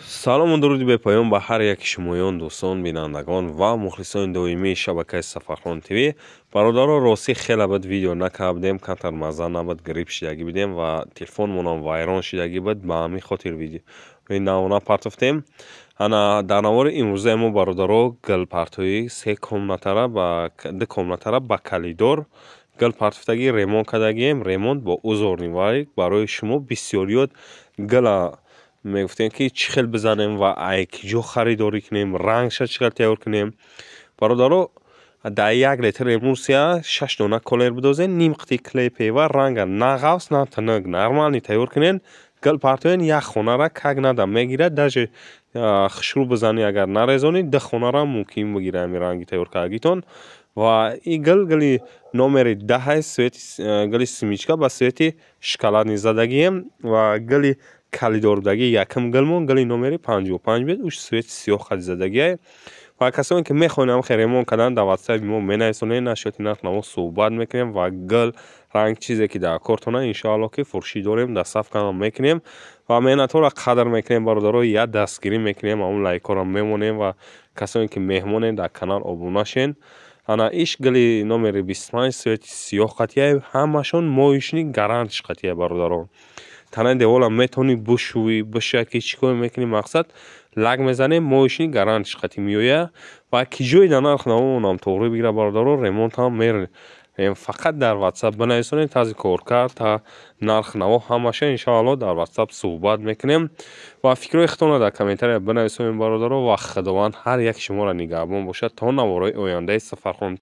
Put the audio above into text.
Салому дуруди бепоён ба ҳар яки шумоён, дӯстон, бинандагон ва мухлисони доимии шабакаи Сафархон ТВ. Бародаро, ростӣ, хеле буд, видео накардем, камтар мазза набуд, грипп шидагӣ будем ва телефонмонам вайрон шидагӣ буд. Ба ҳамин хотир видеои нав напартофтем. Ана дар навори имрӯзаи мо, бародаро, гилпартои се комнатара ба ду комнатара ба калидор гил партофтагӣ ремонт кардагием, ремонт бо узорный валик. Барои шумо бисёриёт гила мегуфтем, ки чӣ хел бизанем ва ай киҷо харидорӣ кунем, рангша чӣ хел тайёр кунем. Бародаро, дар 1 литр эмулсия шаш дона колер бидозен, ним қити клей пева, ранга на ғафс, на тунук, нормальный тайёр кунен, гил партоен, як хонара как надо мегирад. Даже хушрӯ бизанӣ, агар нарезонӣ, ду хонара мумкин бигирад ҳамин ранги тайёр кардагитон. Ва и гил гили номери 10-ай, цвети гили семечка ба цвети шоколадный задагием. Ва гили калидордагӣ якм гилмон гили номери 55 буд, уш цвети сиёҳ қади задагиай. Ва касоне ки мехоҳем ҳамхе ремонт кардан, дар ватсапи мо менависонед, нашоти нарх наво суҳбат мекунем ва гил, ранг, чизе ки дар кортона, иншоалло, ки фурӯшӣ дорем, доставкаам мекунем ва меҳнатҳоро қадр мекунем. Бародаро, як дастгирӣ мекунем, ҳамон лайкҳоро мемонем ва касоне ки меҳмонед, дар канал обуна шен. Ана иш гили номери 25, цвети сиёҳ қатияй, ҳамашон моечный гарантиш қатияй. Бародарон, танаи девола метавонӣ бушӯӣ, бишаки, чӣ кор мекунӣ, мақсад, лак мезанем, моечный гарантиш қати меояд. Ва ки ҷои дар нарх навонам тоғрӣ бигира, бародаро, ремонтам мерем. Фақат дар ватсап бинависонед, тарзи коркард та нарх наво ҳамаша иншоалло дар ватсап суҳбат мекунем. Ва фикрҳои худтонро дар комментария бинависонед, бародаро. Ва Худованд ҳар яки шуморо нигаҳбон бошад то наворҳои ояндаи Сафархон.